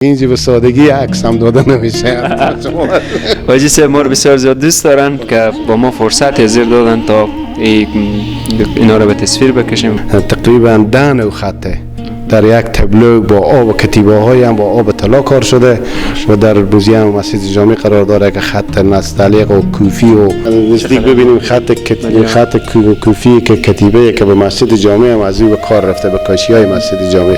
اینجا به سادگی عکس هم داده نمیشه. حاجی صاحب ما رو بسیار زیاد دوست دارن که با ما فرصت زیر دادن تا اینا رو به تصویر بکشیم. تقریبا 10 نوع خطه در یک تبلو با آب و کتیبه های هم با آب طلا کار شده و در موزیم مسجد جامع قرار داره که خط نستعلیق و کوفی و نزدیک ببینیم خط کوفی که کتیبه که به مسجد جامع هم از این به کار رفته، به کاشی های مسجد جامع.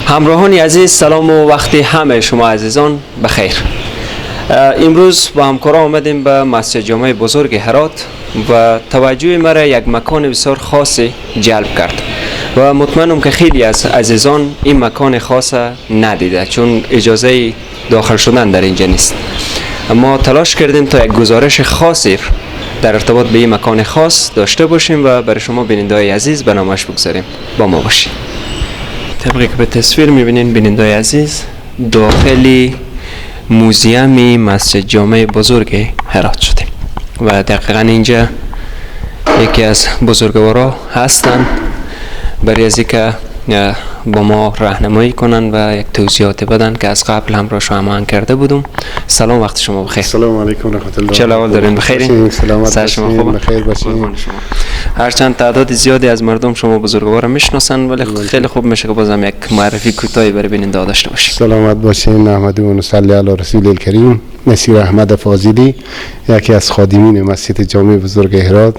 همراهان عزیز، سلام و وقتی همه شما عزیزان بخیر. امروز با همکارا آمدیم به مسجد جامع بزرگ هرات و توجه مرا یک مکان بسیار خاصی جلب کرد و مطمئنم که خیلی از عزیزان این مکان خاص ندیده، چون اجازه داخل شدن در اینجا نیست. ما تلاش کردیم تا یک گزارش خاصی در ارتباط به این مکان خاص داشته باشیم و برای شما بیننده‌های عزیز به نمایش بگذاریم. با ما باشید. طبقی که به تصویر میبینین بیننده‌های عزیز، داخل موزیم مسجد جامع بزرگ هرات شدیم و دقیقا اینجا یکی از بزرگوارا هستن برای از اینکه با ما راهنمایی کنن و یک توضیحات بدن که از قبل هم را هماهنگ کرده بودم. سلام، وقت شما بخیر. سلام علیکم رحمت الله. چه حال دارین؟ بخیرین؟ سلامت باشین. بخیر باشین. هرچند تعداد زیادی از مردم شما بزرگوارا میشناسن، ولی خیلی خوب میشه که بازم یک معرفی کوتاهی برای بیننده داشته باشیم. سلامت باشین. نحمده و نصلی علی رسول الکریم. نصیر احمد فاضلی، یکی از خادمین مسجد جامع بزرگ هرات،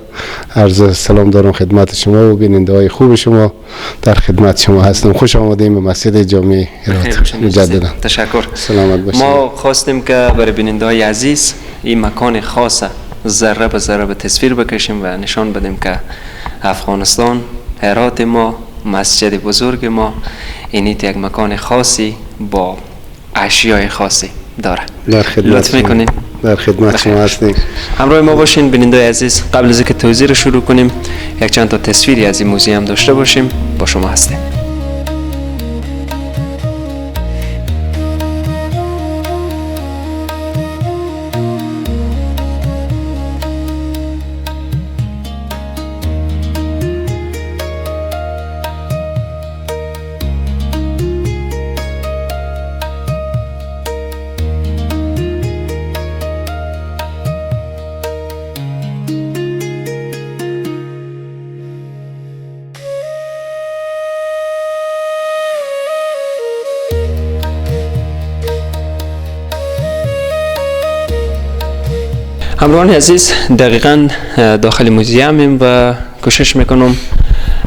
عرض سلام دارم خدمت شما و بیننده های خوب شما. در خدمت شما هستم. خوش آمدیم به مسجد جامع هرات مجددا. تشکر. سلامت باشین. ما خواستیم که برای بیننده های عزیز این مکان خاص ذره به ذره به تصویر بکشیم و نشان بدیم که افغانستان، هرات ما، مسجد بزرگ ما، این یک مکان خاصی با اشیای خاصی داره. در خدمت لطف میکنین. در خدمت شما هستیم. همراه ما باشین بیننده‌های عزیز. قبل از اینکه توضیح رو شروع کنیم یک چند تا تصویری از این موزیم داشته باشیم. با شما هستیم. همراهان عزیز، دقیقا داخل موزیمیم و کوشش میکنم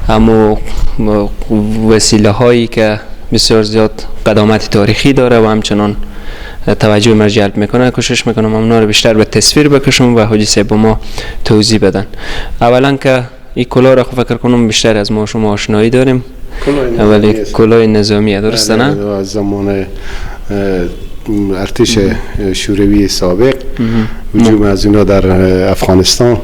اما وسیله هایی که بسیار زیاد قدامت تاریخی داره و همچنان توجه مرا جلب میکنه، کوشش میکنم اونا رو بیشتر به تصویر بکشم و حاجی صاحب ما توضیح بدن. اولا که این کلاه را فکر کنم بیشتر از ما شما آشنایی داریم، ولی کلاه نظامیه، درسته نه؟ از زمان ارتش شوروی سابق هجوم از اینا در افغانستان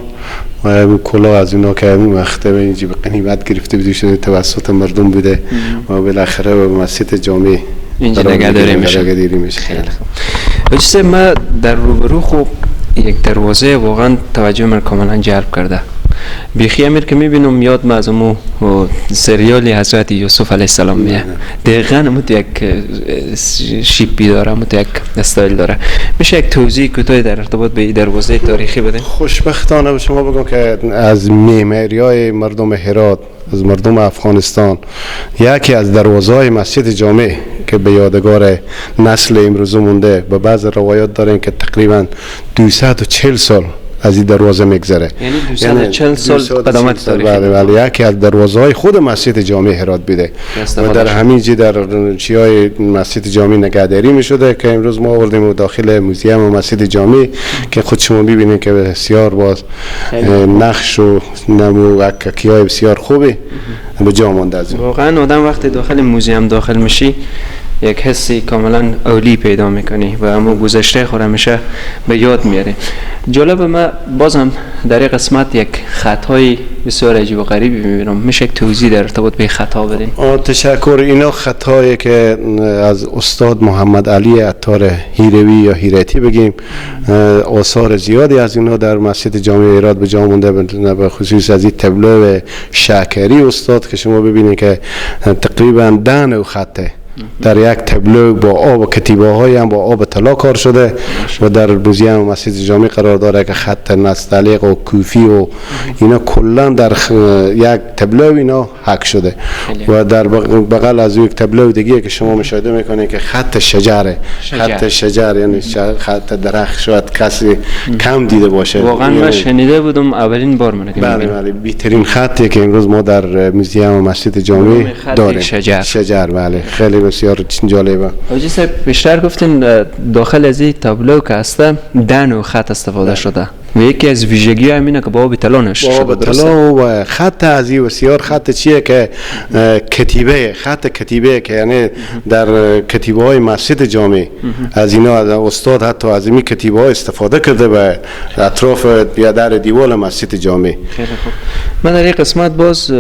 و کلاه از اینا که اون وقت اینجا به غنیمت گرفته بوده شده توسط مردم بوده و بالاخره به مسجد جامع اینجا نگهداری میشه. خیلی خوب. چیز ما در روبرو خوب یک دروازه واقعا توجه من کاملا جلب کرده. بیخی امیر که میبینم یاد ما از امو سریال حضرت یوسف علیه السلام میه. دقیقا امو تو یک شیپی داره، امو تو یک استایل داره. میشه یک توضیح کوتاهی در ارتباط به این دروازه تاریخی بدین؟ خوشبختانه به شما بگم که از معماری مردم هرات، از مردم افغانستان، یکی از دروازه‌های مسجد جامع که به یادگار نسل امروز مونده و بعض روایات داریم که تقریبا 240 سال از این دروازه میگذره. یعنی 240 سال قدامت تاریخی. بله بله، یکی از دروازه‌های خود مسجد جامع هرات بوده و در همین جا در چیای مسجد جامع نگهداری می‌شده که امروز ما آوردیم و داخل موزیم و مسجد جامع که خود شما می‌بینید که بسیار باز نقش و نمو و عکاکی‌های بسیار خوبی به جا مانده از این. واقعا آدم وقتی داخل موزیم داخل میشی یک حسی کاملا عالی پیدا میکنی و همون گذشته خود همیشه به یاد میاره. جالب، ما بازم در این قسمت یک خطای بسیار عجیب و غریبی میبینم. میشه یک توضیح در ارتباط به خطا بدین؟ تشکر. اینا خطایی که از استاد محمد علی عطار هیروی یا هیرتی بگیم، آثار زیادی از اینا در مسجد جامع هرات به جا مونده، به خصوص از این تبلو شکری استاد که شما ببینید که تقریبا 10 نوع خطه در یک تبلو با آب و کتیبه های هم با آب طلا کار شده و در موزیم مسجد جامع قرار داره که خط نستعلیق و کوفی و اینا کلا در یک تبلو اینا حک شده. و در بغل از یک تبلو دیگه که شما مشاهده میکنید که خط شجره، خط شجر یعنی خط درخت، شاید کسی کم دیده باشه. واقعا من شنیده بودم، اولین بار من که بله بله، بهترین خطی که امروز ما در موزیم مسجد جامع داریم، شجر. بله، خیلی بسیار جالبه. حاجی صاحب بیشتر گفتین داخل از این تابلو که هست 10 نوع خط استفاده شده و یکی از ویژگی هم اینه که با آب طلا نوشته شده. با آب طلا و خط از این بسیار خط چیه که کتیبه، خط کتیبه که یعنی در کتیبه های مسجد جامع از اینا از استاد حتی از این کتیبه ها استفاده کرده به اطراف یا در دیوال مسجد جامع. خیلی خوب. من در این قسمت باز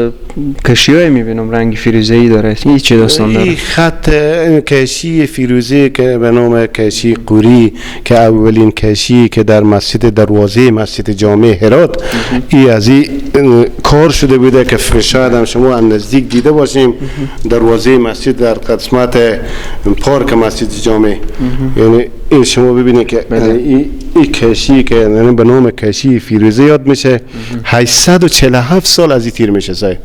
کشی‌های میبینم رنگ فیروزه‌ای داره. این چه داستان داره؟ این خط کشی فیروزه که به نام کشی قوری که اولین کشی که در مسجد دروازه مسجد جامع هرات ای از این کار شده بوده که شاید هم شما هم نزدیک دیده باشیم. دروازه مسجد در قسمت پارک مسجد جامع، یعنی این شما ببینید که این کشی که یعنی به نام کشی فیروزه یاد میشه، 847 سال از این تیر میشه. سای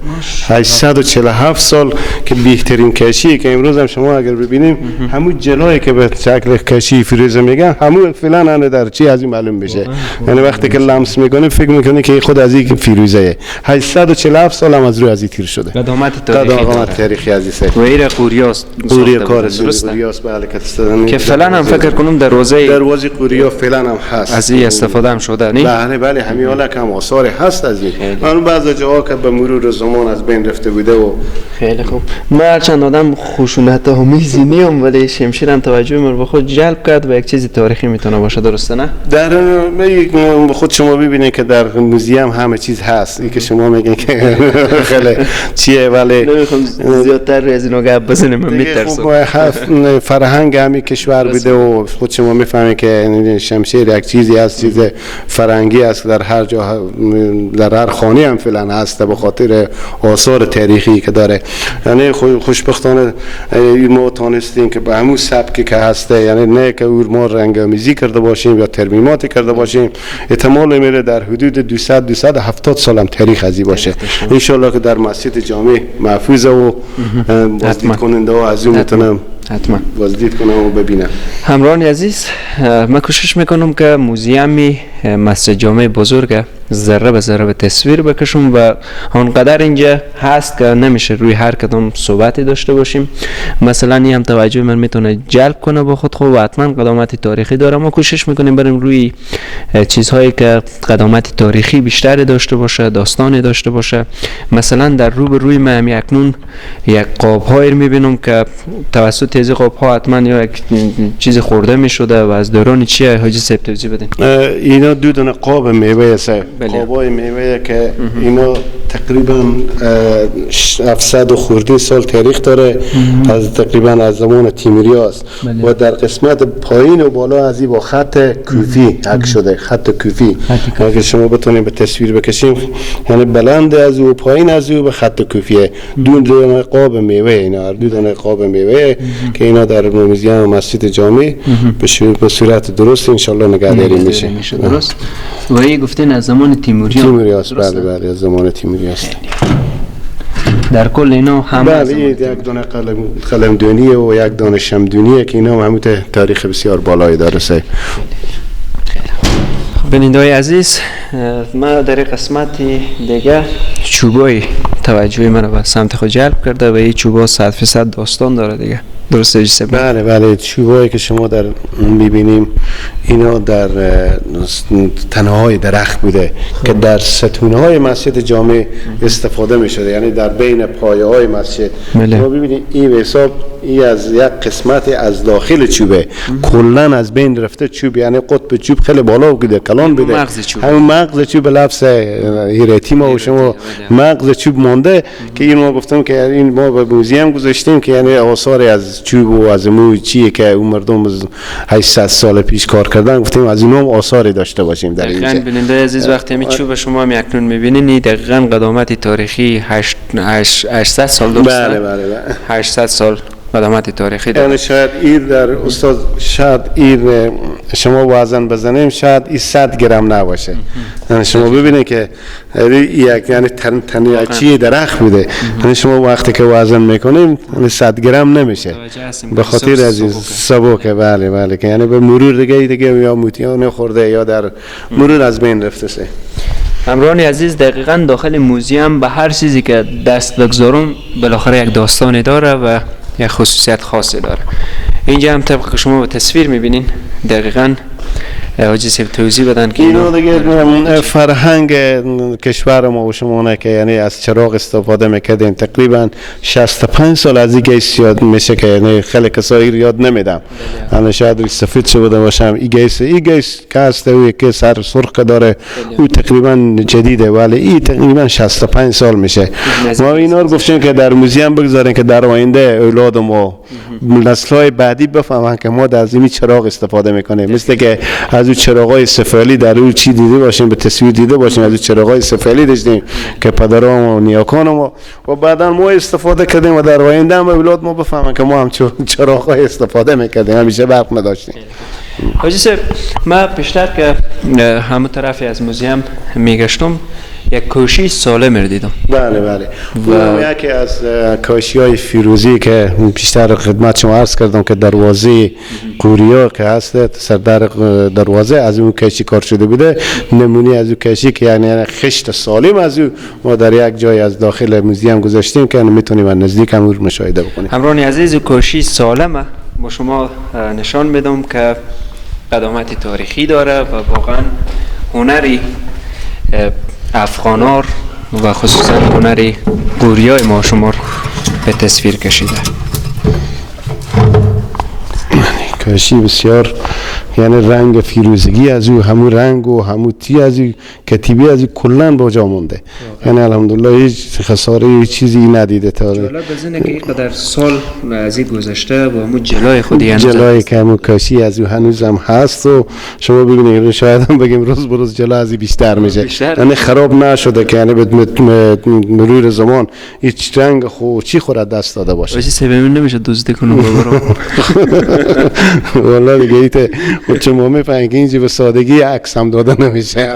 847 سال که بهترین کشی که امروز هم شما اگر ببینیم همون جلایی که به شکل کشی فیروزه میگن همون فعلا در چی از این معلوم میشه. یعنی وقتی که لمس میکنه فکر میکنه که خود از این فیروزه. 847 سال هم از روی از این تیر شده. قدامت تاریخی، قدامت تاریخی از این سه. و این قوریاست، قوری کار قوریاست. بله که فعلا هم فکر کنم دروازه قوریا فعلا هم هست، از این استفاده هم شده. نه بله بله، همین حالا که هم آثار هست از این. من بعضی جاها که به مرور زمان از بین رفته بوده و خیلی خوب. من هرچند آدم خشونت آمیزی نیم ولی شمشیرم توجه من به خود جلب کرد و یک چیز تاریخی میتونه باشه، درسته نه؟ در خود شما ببینید که در موزیم همه چیز هست. این که شما میگین که خیلی چیه، ولی نمیخوام زیادتر از اینو گپ بزنیم، من میترسم. فرهنگ همین کشور بوده و خود شما میفهمید که شمشیر یک چیزی هست، چیز فرهنگی است، در هر جا در هر خانه هم فعلا هست به خاطر آثار تاریخی که داره. یعنی خوشبختانه ما تانستیم که به همون سبکی که هسته، یعنی نه که اور ما رنگ‌آمیزی کرده باشیم یا ترمیماتی کرده باشیم، احتمال میره در حدود 200 270 سال هم تاریخ ازی باشه. ان شاءالله که در مسجد جامع محفوظ و بازدید کننده ها از اون میتونم حتما بازدید کنم و ببینم. همراهان عزیز، من کوشش میکنم که موزیم مسجد جامع بزرگ ذره به ذره به تصویر بکشم و آنقدر اینجا هست که نمیشه روی هر کدام صحبتی داشته باشیم. مثلا این هم توجه من میتونه جلب کنه با خود، خب و حتما قدامت تاریخی داره. ما کوشش میکنیم بریم روی چیزهایی که قدامت تاریخی بیشتر داشته باشه، داستانی داشته باشه. مثلا در رو به روی من اکنون یک قاب هایی میبینم که توسط از قاب ها حتما یا یک چیز خورده میشده و از دوران چیه حاجی صاحب توضیح بدین؟ اینا دو دونه قاب میوه است، قابای میوه که اینا تقریبا 700 خورده سال تاریخ داره، از تقریبا از زمان تیموری است. و در قسمت پایین و بالا از این با خط کوفی حک شده، خط کوفی اگه شما بتونید به تصویر بکشیم، یعنی بلند از او پایین از او به خط کوفیه. دو دونه قاب میوه، اینا دو دونه قاب میوه که اینا در موزیم مسجد جامع به صورت درست ان شاء الله نگهداری میشه. درست. و این گفتین از زمان تیموری است. بله بله، از زمان تیموری است. در کل اینا هم بله، یک دونه قلمدونیه و یک دونه شمدونیه که اینا هم تاریخ بسیار بالایی داره. سه بیننده‌های عزیز، ما در قسمت دیگه چوبای توجه منو به سمت خود جلب کرده و این چوبا 100% داستان داره دیگه. درسته جیسه؟ بله بله، چوبایی که شما در میبینیم اینا در تنه‌های درخت بوده که در ستونهای مسجد جامع استفاده میشده، یعنی در بین پایه های مسجد. شما ببینید این به حساب این از یک قسمت از داخل چوبه، کلا از بین رفته چوب، یعنی قطب چوب خیلی بالا بوده، کلان بوده، همون مغز چوب لفظ هیرتی ما و شما مغز چوب مانده که این ما گفتم که این ما به موزیم گذاشتیم که یعنی آثار از چوب و از مو چیه که اون مردم 800 سال پیش کار کردن، گفتیم از اینا هم آثاری داشته باشیم در اینجا. بیننده عزیز وقتی همین چوب شما هم اکنون می‌بینین دقیقاً قدامت تاریخی 800 سال درسته؟ بله بله بله، 800 سال قدامت تاریخی داره. یعنی شاید این در استاد شاید این شما وزن بزنیم شاید این 100 گرم نباشه. یعنی شما ببینید که یک یعنی تنیچی درخت بوده، یعنی شما وقتی که وزن میکنیم یعنی 100 گرم نمیشه به خاطر از این سبکه. بله بله، که یعنی به مرور دیگه یا موتیان خورده یا در مرور از بین رفته سه. همراهان عزیز دقیقاً داخل موزیم به هر چیزی که دست بگذارم بالاخره یک داستانی داره و یک خصوصیت خاصی داره. اینجا هم طبق که شما به تصویر میبینین دقیقاً حاجی صاحب توضیح بدن که اینو دیگه فرهنگ کشور ما و شما نه که یعنی از چراغ استفاده میکردیم. تقریبا 65 سال از این گیس یاد میشه که یعنی خیلی کسایی یاد نمیدم، انا شاید سفید شده باشم. این گیس که هست او که سر سرخ داره او تقریبا جدیده، ولی این تقریبا 65 سال میشه. ما اینا رو گفتیم که در موزیم بگذاریم که در آینده اولاد ما نسل‌های بعدی بفهمن که ما در این چراغ استفاده میکنیم، مثل که از او چراغ‌های سفالی در او چی دیده باشیم، به تصویر دیده باشیم، از او چراغ‌های سفالی داشتیم که پدرام و نیاکان ما و بعدا ما استفاده کردیم و در آینده هم اولاد ما بفهمن که ما هم چراغ‌های استفاده میکردیم، همیشه برق نداشتیم. حاجی صاحب ما پیشتر که همون طرفی از موزیم میگشتم یک کاشی سالم رو دیدم. بله بله، و یکی از کاشی‌های فیروزی که بیشتر خدمت شما عرض کردم که دروازه قوریا که هست سردر دروازه از اون کاشی کار شده بوده، نمونی از اون کاشی که یعنی خشت سالم از او ما در یک جای از داخل موزیم گذاشتیم که میتونیم از نزدیک هم مشاهده بکنیم. همراهان عزیز کاشی سالمه با شما نشان میدم که قدامت تاریخی داره و واقعا هنری افغانار و خصوصا هنر قوریای ما شما به تصویر کشیده. کاشی بسیار یعنی رنگ فیروزگی از او، همون رنگ و همون تی از او، کتیبی از او کلا با جا مونده، یعنی الحمدلله هیچ خساره چیزی ندیده. تا جالب از اینه که اینقدر سال از این گذشته و همون جلای خودی هنوز جلای که همون کاشی از او هنوز هم هست و شما ببینید شاید هم بگیم روز به روز جلا از بیشتر میشه، یعنی خراب نشده که یعنی به مرور زمان هیچ رنگ خو چی خورد دست داده باشه. واسه سبب نمیشه دزدی کنم بابا. والله دیگه ایته چون ما میفهمیم که اینجا به سادگی عکس هم داده نمیشه.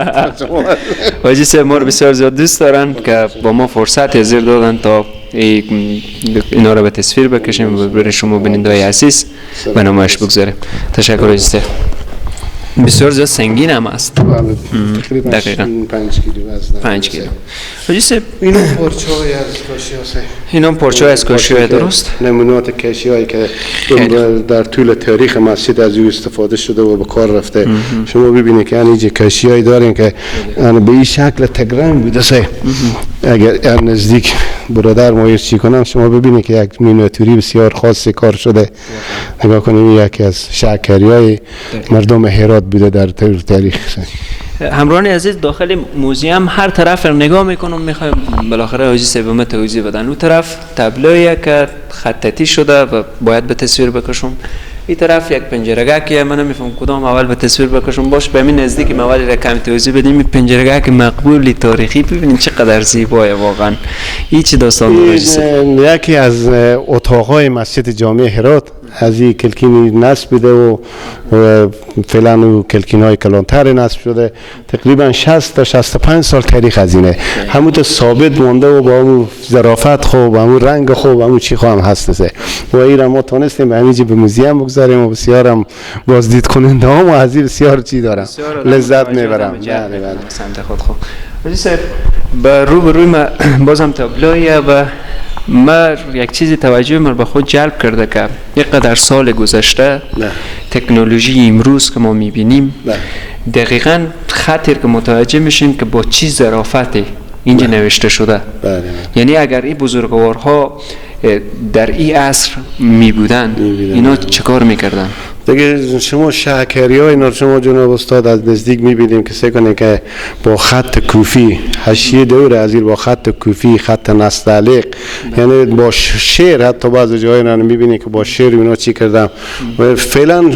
حاجی صاحب ما رو بسیار زیاد دوست دارن که با ما فرصت زیر دادن تا اینا رو به تصویر بکشیم و برای شما بیننده‌های عزیز به نمایش بگذاریم. تشکر حاجی صاحب. بسیار زیاد سنگین هم است. تقریبا دقیقاً 5 کیلو وزن. 5 کیلو. حاجی صاحب اینا پارچه‌های از کاشی هست. اینا پارچه‌های از کاشی درست؟ نمونات کاشی‌هایی که در طول تاریخ مسجد از او استفاده شده و به کار رفته. شما ببینید که اینجا کاشی‌هایی داریم که یعنی به این شکل تگرنگ بوده سه. اگر نزدیک برادر ما چی کنم شما ببینید که یک مینیاتوری بسیار خاصی کار شده. نگاه کنیم یکی از شهرکاری‌های مردم هرات بوده در تاریخ. همراهان عزیز داخل موزیم هر طرف رو نگاه میکنم، میخوایم بالاخره حاجی صاحب ما توضیح بدن. اون طرف تابلویی که خطاطی شده و باید به تصویر بکشم، این طرف یک پنجرگه که من نمیفهم کدام اول به تصویر بکشم. باش به همین نزدیک اول را کمی توضیح بدیم. این پنجرگه که مقبول تاریخی ببینید چقدر زیبایه واقعا. این چه داستان داره؟ یکی از اتاقهای مسجد جامع هرات از این کلکینی نصب بوده و فعلا او کلکین های کلانتر نصب شده. تقریبا 60 تا 65 سال تاریخ از اینه، همون تا ثابت مونده و با همون ظرافت خوب، همون رنگ خوب، همون چی خوب هم هست و این ما تونستیم به همینجا به موزیم بگذاریم و بسیار هم بازدید کننده هم و از این بسیار چی دارم لذت میبرم. بله بله سمت خود خوب. حاجی صاحب به رو به روی ما بازم تابلویه و ما یک چیزی توجه من به خود جلب کرده که یک قدر سال گذشته تکنولوژی امروز که ما میبینیم دقیقاً خطر که متوجه میشیم که با چی ظرافتی اینجا نوشته شده. یعنی اگر این بزرگوارها در این عصر می بودن اینا چیکار میکردن؟ دیگه شما شهکری های اینا شما جناب استاد از نزدیک میبینیم که سه کنه که با خط کوفی حاشیه دور از با خط کوفی، خط نستعلیق، یعنی با شعر، حتی بعض جای اینا میبینیم که با شعر اینا چی کردن. و فعلا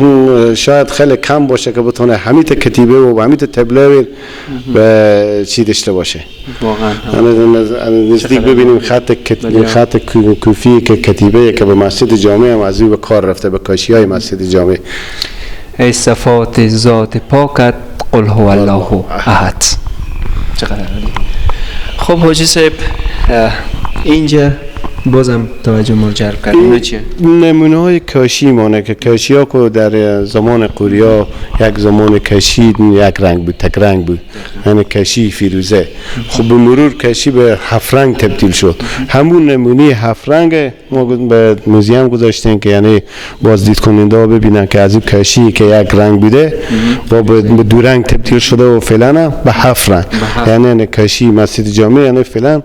شاید خیلی کم باشه که بتونه همیت کتیبه و همیت تبلو به چی داشته باشه. واقعا نزدیک ببینیم خط کوفی که کتیبه که به مسجد جامع هم از به کار رفته، به کاشی های مسجد جامع. ای صفات ذات پاکت قل هو الله احد. چقدر عالی. خب حاجی صاحب اینجا بازم توجه ما جلب کرد. اینا چیه؟ نمونه های کاشی مانه که کاشی ها که در زمان قوریا یک زمان کاشی یک رنگ بود، تک رنگ بود، یعنی کاشی فیروزه. خب به مرور کاشی به هفت رنگ تبدیل شد. همون نمونه هفت رنگ ما به موزیم گذاشتیم که یعنی بازدید کننده ها ببینن که از این کاشی که یک رنگ بوده با به دو رنگ تبدیل شده و فعلا به هفت رنگ، یعنی کاشی مسجد جامع یعنی فعلا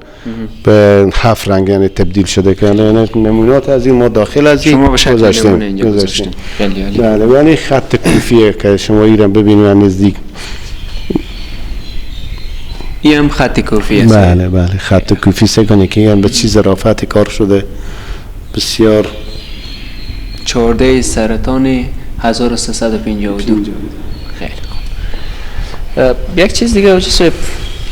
به هفت رنگ یعنی تبدیل شده که یعنی نمونات از این ما داخل از این گذاشتیم. بله، یعنی خط کوفیه که شما ایران ببینید نزدیک. این هم خط کوفی است. بله بله، خط کوفی سه کنه که این به چی ظرافت کار شده. بسیار 14 سرطان 1352. خیلی خوب. یک چیز دیگه حاجی صاحب،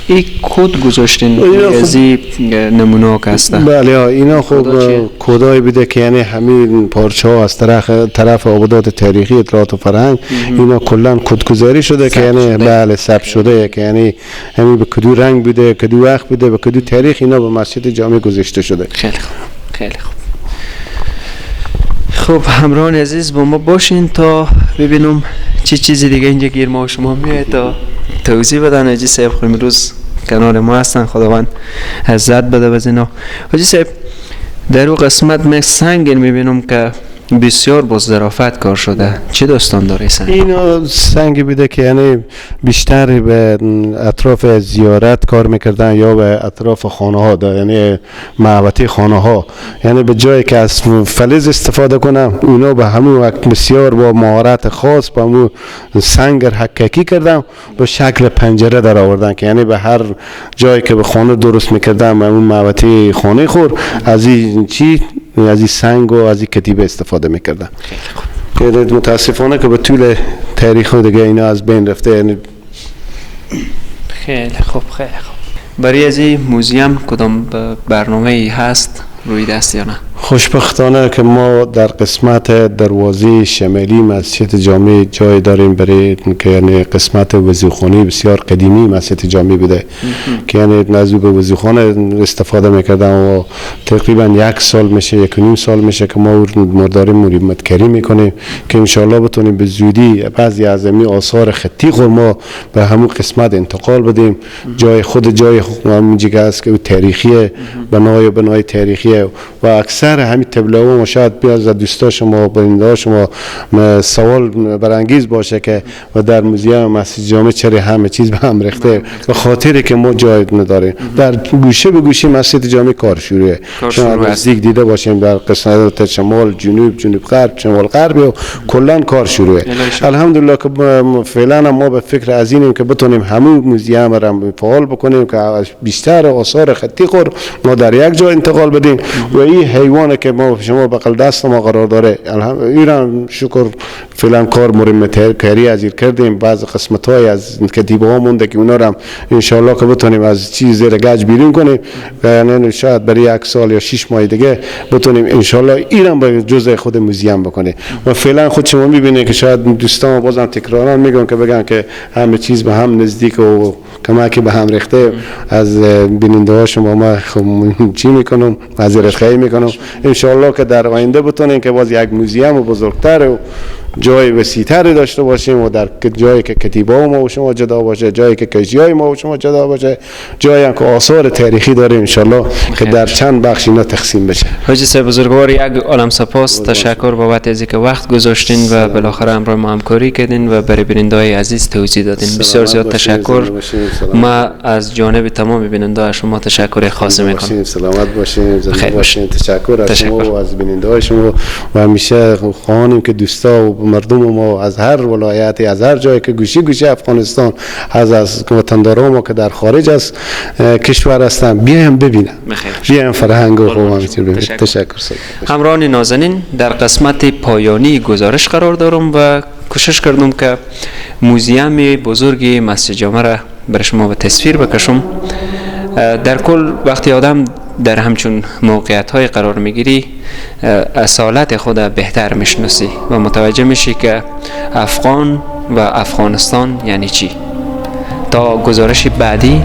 این کد گذاشتین از این نمونه که هستن. بله اینا خب کدای بوده که یعنی همین پارچه ها از طرف آبادات تاریخی اطلاعات و فرهنگ اینا کلا کدگذاری شده که یعنی بله ثبت شده که یعنی همین به کدو رنگ بوده، کدو وقت بوده، به کدو تاریخ اینا به مسجد جامع گذاشته شده. خیلی خوب، خیلی خوب. خب همراهان عزیز با ما باشین تا ببینم چه چیزی دیگه اینجا گیر ما و شما میاد تا توضیح بدن. حاجی صاحب خب امروز کنار ما هستن، خداوند عزت بده از اینا. حاجی صاحب در اون قسمت من سنگ میبینم که بسیار با ظرافت کار شده، چه داستان داره سنگ؟ اینا سنگی بوده که یعنی بیشتر به اطراف زیارت کار میکردن یا به اطراف خانه ها، یعنی محوطه خانه ها، یعنی به جایی که از فلز استفاده کنم اونا به همون وقت بسیار با مهارت خاص با همون سنگ حکاکی کردن، به شکل پنجره در آوردن که یعنی به هر جایی که به خانه درست میکردن به اون محوطه خانه خور از این چی از این سنگ و از این کتیبه استفاده میکردن. خیلی خوب. که متاسفانه که به طول تاریخ دیگه اینا از بین رفته. یعنی خیلی خوب، خیلی خوب. برای از این موزیم کدام برنامه هست روی دست یا نه؟ خوشبختانه که ما در قسمت دروازه شمالی مسجد جامع جای داریم برای که یعنی قسمت وضوخانه بسیار قدیمی مسجد جامع بوده که یعنی نزدیک به وضوخانه استفاده میکردن و تقریبا 1 سال میشه، 1.5 سال میشه که ما داریم مرمتکاری میکنیم که انشالله بتونیم به زودی بعضی از این آثار خطی خود ما به همون قسمت انتقال بدیم. جای خود جای همونجا است که تاریخیه، بنای تاریخیه و اکثر همین تبلو ما شاید بیاد از دوستا شما بیننده شما سوال برانگیز باشه که و در موزیم مسجد جامع چرا همه چیز به هم ریخته، به خاطر که ما جای نداریم. در گوشه به گوشه مسجد جامع کار شروعه، شما نزدیک دیده باشیم در قسمت شمال، جنوب، جنوب غرب، شمال غرب و کلا کار شروعه. الحمدلله که فعلا ما به فکر از اینیم که بتونیم همون موزیم را فعال بکنیم که بیشتر آثار خطی خور ما در یک جا انتقال بدیم و این حیوانه که ما شما بغل دست ما قرار داره ایران شکر فعلا کار مرمت کاری از این کردیم. بعض قسمت های از کتیبه ها مونده که اونا رو هم انشالله که بتونیم از چیز زیر گچ بیرون کنیم و یعنی شاید برای 1 سال یا 6 ماه دیگه بتونیم انشالله ایران به جزء خود موزیم بکنیم. و فعلا خود شما میبینید که شاید دوستان بازم تکرارا میگن که بگن که همه چیز به هم نزدیک و کمک به هم ریخته. از بیننده ها شما ما چی میکنم، معذرت خواهی میکنم. انشالله که در آینده بتونیم که باز یک موزیم بزرگتر و جای وسیع‌تری داشته باشیم و در جایی که کتیبه ما و شما جدا باشه، جایی که کشی‌های ما و شما جدا باشه، جایی هم که آثار تاریخی داریم انشالله که در چند بخش اینا تقسیم بشه. حاجی صاحب بزرگوار، یک عالم سپاس، تشکر بابت از اینکه وقت گذاشتین و بالاخره همراه ما همکاری کردین و برای بیننده‌های عزیز توضیح دادین. بسیار زیاد تشکر. ما از جانب تمام بیننده‌های شما تشکر خاص میکنم. سلامت باشین، زنده باشین. تشکر از شما و از بیننده‌های شما و همیشه خواهانیم که دوستا و مردم ما از هر ولایتی، از هر جایی که گوشی گوشی افغانستان، از وطنداران ما که در خارج از کشور هستن، بیایم ببینن، بیایم فرهنگ و خوب. تشکر. همراهان نازنین، در قسمت پایانی گزارش قرار دارم و کوشش کردم که موزیم بزرگ مسجد جامع را برای شما به تصویر بکشم. در کل وقتی آدم در همچون موقعیت های قرار میگیری، اصالت خود بهتر میشناسی و متوجه میشی که افغان و افغانستان یعنی چی. تا گزارش بعدی،